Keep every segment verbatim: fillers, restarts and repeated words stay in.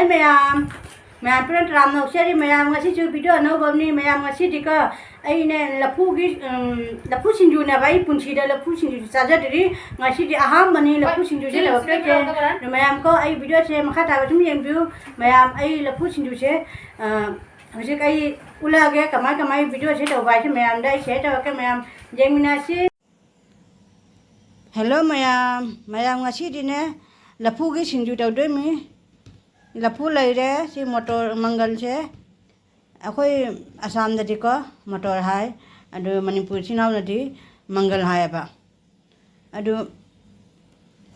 ꯃꯌꯥꯝ, ꯃꯌꯥꯝ ꯄꯨꯟꯅ ꯇꯔꯥꯝꯅ ꯑꯣꯛꯆꯔꯤ꯫ ꯃꯌꯥꯝ, ꯉꯁꯤꯁꯨ video ꯑꯅꯧꯕ ꯑꯃꯅꯤ꯫ ꯃꯌꯥꯝ, ꯉꯁꯤꯗꯤꯀꯣ, ꯑꯩꯅ ꯂꯐꯨꯒꯤ, ꯎꯝ, ꯂꯐꯨ ꯁꯤꯡꯖꯨꯅꯦꯕ꯫ ꯑꯩ ꯄꯨꯟꯁꯤꯗ ꯂꯐꯨ ꯁꯤꯡꯖꯨꯁꯨ ꯆꯥꯖꯗ꯭ꯔꯤ꯫ ꯉꯁꯤꯗꯤ ꯑꯍꯥꯟꯕꯅꯤ ꯂꯐꯨ ꯁꯤꯡꯖꯨꯁꯦ ꯇꯧꯔꯛꯇꯣꯏꯁꯦ꯫ ꯑꯗꯣ ꯃꯌꯥꯝ ꯀꯣ, ꯑꯩ videoꯁꯦ ꯃꯈꯥ ꯇꯥꯕ ꯑꯗꯨꯝ ꯌꯦꯡꯕꯤꯌꯨ꯫ ꯃꯌꯥꯝ, ꯑꯩ ꯂꯐꯨ ꯁꯤꯡꯖꯨꯁꯦ, ꯑ, ꯍꯧꯖꯤꯛ ꯑꯩ ꯎꯠꯂꯛꯑꯒꯦ ꯀꯃꯥꯏ ꯀꯃꯥꯏ videoꯁꯦ ꯇꯧꯕ ꯍꯥꯏꯁꯦ ꯃꯌꯥꯝꯗ ꯑꯩ share ꯇꯧꯔꯛꯀꯦ꯫ ꯃꯌꯥꯝ ꯌꯦꯡꯃꯤꯟꯅꯁꯤ꯫ Hello ꯃꯌꯥꯝ, ꯃꯌꯥꯝ ꯉꯁꯤꯗꯤꯅꯦ ꯂꯐꯨꯒꯤ ꯁꯤꯡꯖꯨ ꯇꯧꯗꯣꯏꯃꯤ꯫ ꯂꯐꯨ ꯂꯩꯔꯦ, ꯁꯤ ꯃꯣꯇꯣꯔ ꯃꯪꯒꯜꯁꯦ, ꯑꯩꯈꯣꯏ ꯑꯁꯥꯝꯗꯗꯤꯀꯣ ꯃꯣꯇꯣꯔ ꯍꯥꯏ, ꯑꯗꯨ ꯃꯅꯤꯄꯨꯔ ꯏꯆꯤꯟ ꯏꯅꯥꯎꯅꯗꯤ ꯃꯪꯒꯜ ꯍꯥꯏꯌꯦꯕ꯫ ꯑꯗꯨ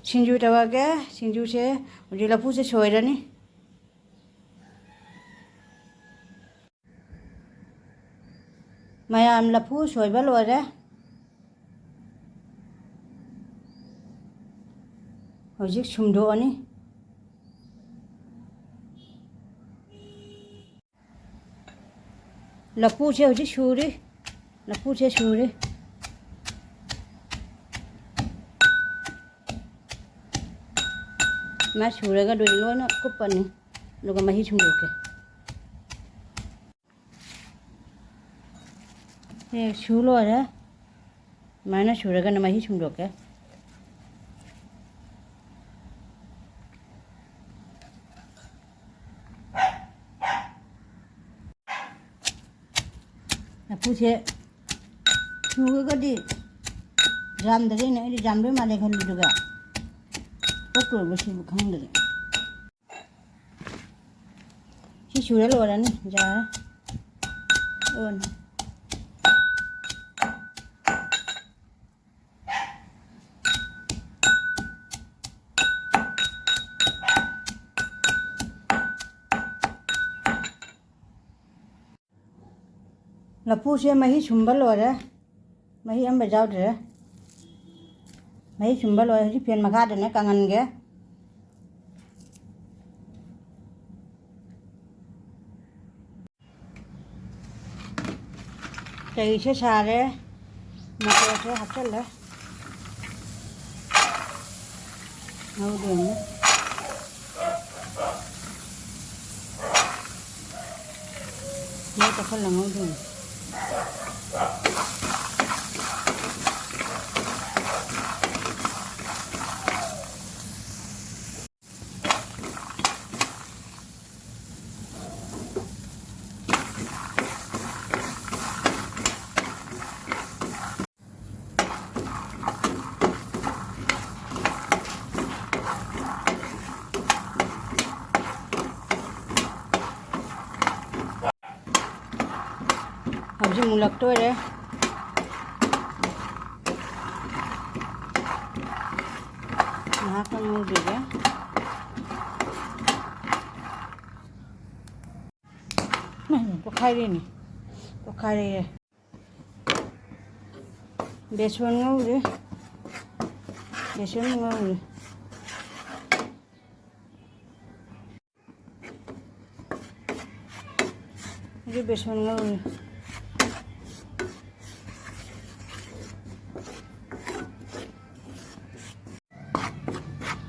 ꯁꯤꯡꯖꯨ ꯇꯧꯔꯒꯦ꯫ ꯁꯤꯡꯖꯨꯁꯦ ꯍꯧꯖꯤꯛ ꯂꯐꯨꯁꯦ ꯁꯣꯏꯔꯅꯤ꯫ ꯃꯌꯥꯝ ꯂꯐꯨ ꯁꯣꯏꯕ ꯂꯣꯏꯔꯦ꯫ ꯍꯧꯖꯤꯛ ꯁꯨꯝꯗꯣꯛꯑꯅꯤ꯫ ꯂꯐꯨꯁꯦ ꯍꯧꯖꯤꯛ ꯁꯨꯔꯤ꯫ ꯂꯐꯨꯁꯦ ꯁꯨꯔꯤ꯫ ꯃꯥ ꯁꯨꯔꯒ ꯑꯗꯨꯗꯤ ꯂꯣꯏꯅ ꯀꯨꯞꯄꯅꯤ꯫ ꯑꯗꯨꯒ ꯃꯍꯤ ꯁꯨꯝꯗꯣꯛꯀꯦ꯫ ꯁꯦ ꯁꯨ ꯂꯣꯏꯔꯦ꯫ ꯑꯗꯨꯃꯥꯏꯅ ꯁꯨꯔꯒꯅ ꯃꯍꯤ ꯁꯨꯝꯗꯣꯛꯀꯦ꯫ ꯂꯐꯨꯁꯦ ꯁꯨꯔꯒꯗꯤ ꯌꯥꯝꯗ꯭ꯔꯦꯅꯦ, ꯑꯩꯗꯤ ꯌꯥꯝꯗꯣꯏ ꯃꯥꯜꯂꯦ ꯈꯜꯂꯤꯗꯨꯒ ꯄꯣꯛꯇꯣꯏꯕ ꯁꯤꯕꯨ ꯈꯪꯗ꯭ꯔꯦ꯫ ꯁꯤ ꯁꯨꯔ ꯂꯣꯏꯔꯅꯤ, ꯌꯥꯔꯦ꯫ ꯑꯣꯟ꯫ ꯂꯐꯨꯁꯦ ꯃꯍꯤ ꯁꯨꯝꯕ ꯂꯣꯏꯔꯦ꯫ ꯃꯍꯤ ꯑꯝꯕ ꯌꯥꯎꯗ꯭ꯔꯦ꯫ ꯃꯍꯤ ꯁꯨꯝꯕ ꯂꯣꯏꯔꯦ꯫ ꯍꯧꯖꯤꯛ fan ꯃꯈꯥꯗꯅꯦ ꯀꯪꯍꯟꯒꯦ꯫ ꯆꯍꯤꯁꯦ ꯁꯥꯔꯦ꯫ ꯃꯣꯇꯣꯔꯁꯦ ꯍꯥꯞꯆꯜꯂꯦ꯫ ꯉꯧꯗꯣꯏꯅꯦ꯫ ꯈꯔ ꯂꯪꯍꯧꯗꯣꯏꯅꯤ꯫ ꯍꯧꯖꯤꯛ ꯃꯨꯜꯂꯛꯇꯣꯏꯔꯦ꯫ ꯉꯥꯏꯍꯥꯛꯇꯪ ꯉꯧꯈꯤꯒꯦ꯫ ꯎꯝ, ꯄꯣꯛꯈꯥꯏꯔꯦꯅꯦ꯫ ꯄꯣꯛꯈꯥꯏꯔꯦ꯫ ꯕꯦꯁꯣꯟ ꯉꯧꯔꯤ꯫ ꯕꯦꯁꯣꯟ ꯉꯧꯔꯤ꯫ ꯍꯧꯖꯤꯛ ꯕꯦꯁꯣꯟ ꯉꯧꯔꯤ꯫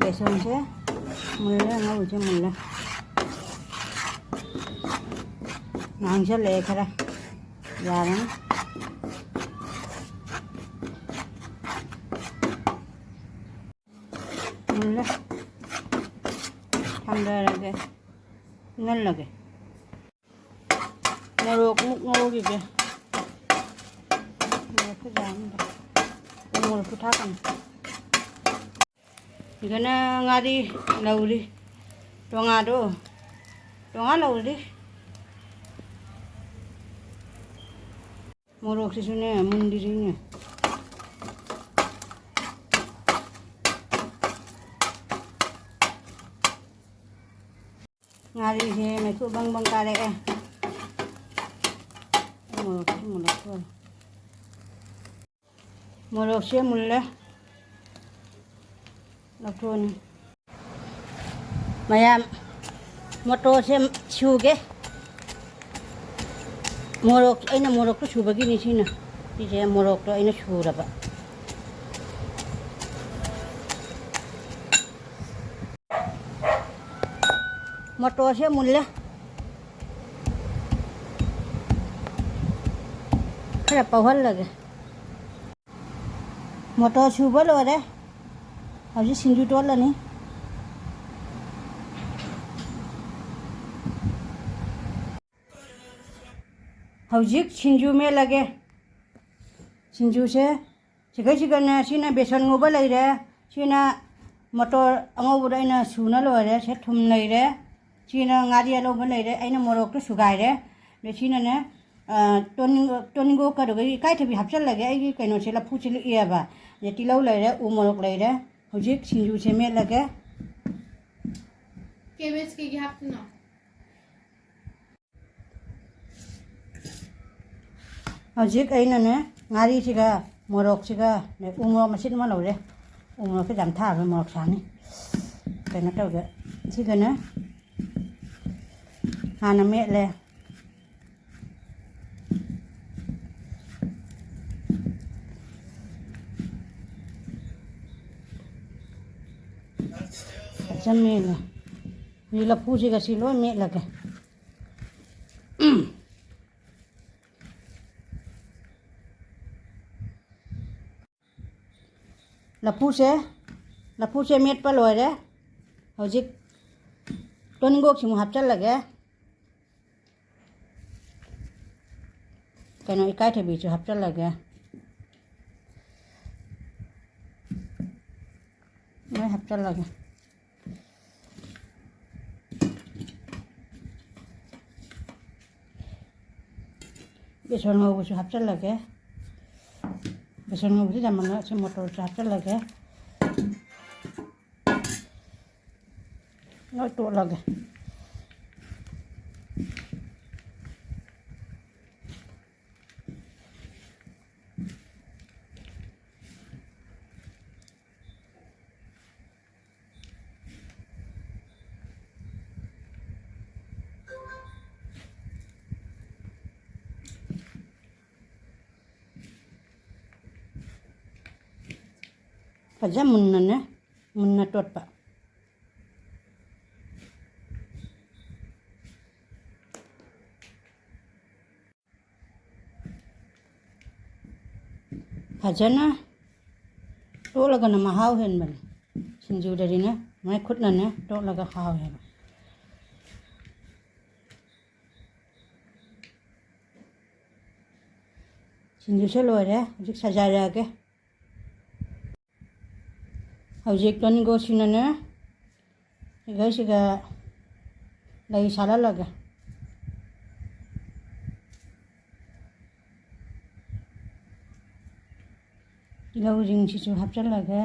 ꯕꯦꯁꯣꯟꯁꯦ ꯃꯨꯜꯂꯦ, ꯉꯧꯔꯤꯁꯦ ꯃꯨꯜꯂꯦ꯫ ꯉꯥꯡꯁꯜꯂꯛꯑꯦ ꯈꯔ꯫ ꯌꯥꯔꯅꯤ꯫ ꯃꯨꯜꯂꯦ꯫ ꯊꯥꯡꯗꯔꯒꯦ꯫ ꯏꯪꯍꯜꯂꯒꯦ꯫ ꯃꯣꯔꯣꯛ ꯑꯃꯨꯛ ꯉꯧꯈꯤꯒꯦ꯫ ꯃꯣꯔꯣꯛꯁꯨ ꯌꯥꯝꯗꯦ꯫ ꯎ ꯃꯣꯔꯣꯛꯁꯨ ꯊꯥꯛꯀꯅꯤ꯫ ꯁꯤꯗꯅ ꯉꯥꯔꯤ ꯂꯧꯔꯤ꯫ ꯇꯣꯉꯥꯗꯣ꯫ ꯇꯣꯉꯥ ꯂꯧꯔꯤ꯫ ꯃꯣꯔꯣꯛꯁꯤꯁꯨꯅꯦ, ꯃꯨꯟꯗ꯭ꯔꯤꯅꯦ꯫ ꯉꯥꯔꯤꯁꯦ ꯃꯩꯈꯨ ꯕꯪ ꯕꯪ ꯀꯥꯔꯛꯑꯦ꯫ ꯃꯣꯔꯣꯛꯁꯦ ꯃꯨꯜꯂꯛꯇꯣꯔꯦ꯫ ꯃꯣꯔꯣꯛꯁꯦ ꯃꯨꯜꯂꯦ꯫ ꯂꯧꯊꯣꯛꯑꯅꯤ꯫ ꯃꯌꯥꯝ ꯃꯣꯇꯣꯔꯁꯦ ꯁꯨꯒꯦ꯫ ꯃꯣꯔꯣꯛ, ꯑꯩꯅ ꯃꯣꯔꯣꯛꯇꯣ ꯁꯨꯕꯒꯤꯅꯤ ꯁꯤꯅ꯫ ꯁꯤꯁꯦ ꯃꯣꯔꯣꯛꯇꯣ ꯑꯩꯅ ꯁꯨꯔꯕ꯫ ꯃꯣꯇꯣꯔꯁꯦ ꯃꯨꯜꯂꯦ꯫ ꯈꯔ ꯄꯧꯍꯜꯂꯒꯦ꯫ ꯃꯣꯇꯣꯔ ꯁꯨꯕ ꯂꯣꯏꯔꯦ꯫ ꯍꯧꯖꯤꯛ ꯁꯤꯡꯖꯨ ꯇꯣꯠꯂꯅꯤ꯫ ꯍꯧꯖꯤꯛ ꯁꯤꯡꯖꯨ ꯃꯦꯠꯂꯒꯦ꯫ ꯁꯤꯡꯖꯨꯁꯦ ꯁꯤꯈꯩꯁꯤꯒꯅꯦ, ꯁꯤꯅ ꯕꯦꯁꯣꯟ ꯉꯧꯕ ꯂꯩꯔꯦ, ꯁꯤꯅ ꯃꯣꯇꯣꯔ ꯑꯉꯧꯕꯗꯣ ꯑꯩꯅ ꯁꯨꯅ ꯂꯣꯏꯔꯦ, ꯁꯦ ꯊꯨꯝ ꯂꯩꯔꯦ, ꯁꯤꯅ ꯉꯥꯔꯤ ꯑꯂꯧꯕ ꯂꯩꯔꯦ, ꯑꯩꯅ ꯃꯣꯔꯣꯛꯇꯣ ꯁꯨꯒꯥꯏꯔꯦ꯫ ꯑꯗꯩ ꯁꯤꯅꯅꯦ, ꯑ, ꯇꯣꯅꯤꯡ-, ꯇꯣꯅꯤꯡꯒꯣꯛꯀ ꯑꯗꯨꯒ ꯏꯀꯥꯏꯊꯕꯤ ꯍꯥꯞꯆꯜꯂꯒꯦ, ꯑꯩꯒꯤ ꯀꯩꯅꯣꯁꯦ ꯂꯐꯨ ꯆꯤꯛꯂꯛꯑꯦꯕ꯫ ꯑꯗꯩ ꯇꯤꯜꯍꯧ ꯂꯩꯔꯦ, ꯎ ꯃꯣꯔꯣꯛ ꯂꯩꯔꯦ꯫ ꯍꯧꯖꯤꯛ ꯁꯤꯡꯖꯨꯁꯦ ꯃꯦꯠꯂꯒꯦ꯫ ꯀꯦꯕꯦꯖ ꯀꯩꯒꯤ ꯍꯥꯞꯇꯣꯏꯅꯣ? ꯍꯧꯖꯤꯛ ꯑꯩꯅꯅꯦ, ꯉꯥꯔꯤꯁꯤꯒ ꯃꯣꯔꯣꯛꯁꯤꯒ, ꯎ ꯃꯣꯔꯣꯛ ꯃꯆꯦꯠ ꯑꯃ ꯂꯧꯔꯦ, ꯎ ꯃꯣꯔꯣꯛꯁꯦ ꯌꯥꯝ ꯊꯥꯛꯑꯒ ꯃꯣꯔꯣꯛ ꯁꯥꯅꯤ꯫ ꯀꯩꯅꯣ ꯇꯧꯒꯦ, ꯁꯤꯒꯅꯦ ꯍꯥꯟꯅ ꯃꯦꯠꯂꯦ꯫ ꯐꯖꯅ ꯃꯦꯠꯂꯦ꯫ ꯍꯧꯖꯤꯛ ꯂꯐꯨꯁꯤꯒ ꯁꯤ ꯂꯣꯏ ꯃꯦꯠꯂꯒꯦ꯫ ꯂꯐꯨꯁꯦ, ꯂꯐꯨꯁꯦ ꯃꯦꯠꯄ ꯂꯣꯏꯔꯦ꯫ ꯍꯧꯖꯤꯛ ꯇꯣꯅꯤꯡꯒꯣꯛꯁꯤꯃꯨꯛ ꯍꯥꯞꯆꯜꯂꯒꯦ꯫ ꯀꯩꯅꯣ, ꯏꯀꯥꯏꯊꯕꯤꯁꯨ ꯍꯥꯞꯆꯜꯂꯒꯦ꯫ ꯂꯣꯏ ꯍꯥꯞꯆꯜꯂꯒꯦ꯫ ꯕꯦꯁꯣꯟ ꯉꯧꯕꯁꯨ ꯍꯥꯞꯆꯜꯂꯒꯦ꯫ ꯕꯦꯁꯣꯟ ꯉꯧꯕꯁꯤ ꯌꯥꯝꯃꯟꯂꯦ, ꯁꯤ ꯃꯣꯇꯣꯔꯁꯨ ꯍꯥꯞꯆꯜꯂꯒꯦ꯫ ꯂꯣꯏ ꯇꯣꯠꯂꯒꯦ꯫ ꯐꯖ ꯃꯨꯟꯅꯅꯦ, ꯃꯨꯟꯅ ꯇꯣꯠꯄ꯫ ꯐꯖꯅ ꯇꯣꯠꯂꯒꯅ ꯃꯍꯥꯎ ꯍꯦꯟꯕꯅꯤ꯫ ꯁꯤꯡꯖꯨꯗꯗꯤꯅꯦ, ꯃꯥꯏ ꯈꯨꯠꯅꯅꯦ ꯇꯣꯠꯂꯒ ꯍꯥꯎꯋꯦꯕ꯫ ꯁꯤꯡꯖꯨꯁꯦ ꯂꯣꯏꯔꯦ, ꯍꯧꯖꯤꯛ ꯁꯖꯥꯏꯔꯛꯑꯒꯦ꯫ ꯍꯧꯖꯤꯛ ꯇꯣꯅꯤꯒꯣꯁꯤꯅꯅꯦ, ꯁꯤꯒꯩꯁꯤꯒ ꯂꯩ ꯁꯥꯠꯍꯜꯂꯒꯦ꯫ ꯇꯤꯜꯍꯧꯁꯤꯡꯁꯤꯁꯨ ꯍꯥꯞꯆꯤꯜꯂꯒꯦ꯫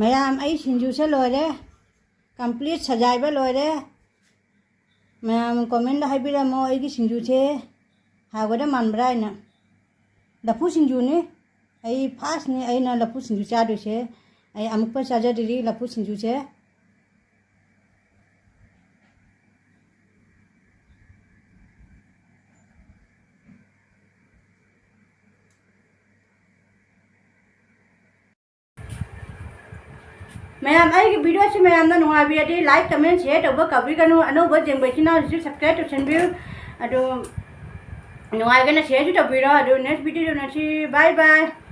ꯃꯌꯥꯝ, ꯑꯩ ꯁꯤꯡꯖꯨꯁꯦ ꯂꯣꯏꯔꯦ, complete ꯁꯖꯥꯏꯕ ꯂꯣꯏꯔꯦ꯫ ꯃꯌꯥꯝ comment ꯍꯥꯏꯕꯤꯔꯝꯃꯣ, ꯑꯩꯒꯤ ꯁꯤꯡꯖꯨꯁꯦ ꯍꯥꯎꯒꯗ ꯃꯥꯟꯕ꯭ꯔꯥ ꯍꯥꯏꯅ꯫ ꯂꯐꯨ ꯁꯤꯡꯖꯨꯅꯤ, ꯑꯩ first ꯅꯤ ꯑꯩꯅ ꯂꯐꯨ ꯁꯤꯡꯖꯨ ꯆꯥꯗꯣꯏꯁꯦ꯫ ꯑꯩ ꯑꯃꯨꯛꯐꯥꯎ ꯆꯥꯖꯗ꯭ꯔꯤ ꯂꯐꯨ ꯁꯤꯡꯖꯨꯁꯦ꯫ ꯃꯌꯥꯝ, ꯑꯩꯒꯤ video ꯁꯤ ꯃꯌꯥꯝꯅ ꯅꯨꯡꯉꯥꯏꯕꯤꯔꯗꯤ like, comment, share ꯇꯧꯕ ꯀꯥꯎꯕꯤꯒꯅꯨ꯫ ꯑꯅꯧꯕ ꯌꯦꯡꯕ ꯏꯆꯤꯟ ꯏꯅꯥꯎꯁꯤꯡꯁꯨ subscribe ꯇꯧꯁꯟꯕꯤꯌꯨ꯫ ꯑꯗꯨ ꯅꯨꯡꯉꯥꯏꯒꯅ share ꯁꯨ ꯇꯧꯕꯤꯔꯣ꯫ ꯑꯗꯨ next video ꯗ ꯎꯅꯁꯤ꯫ Bye bye꯫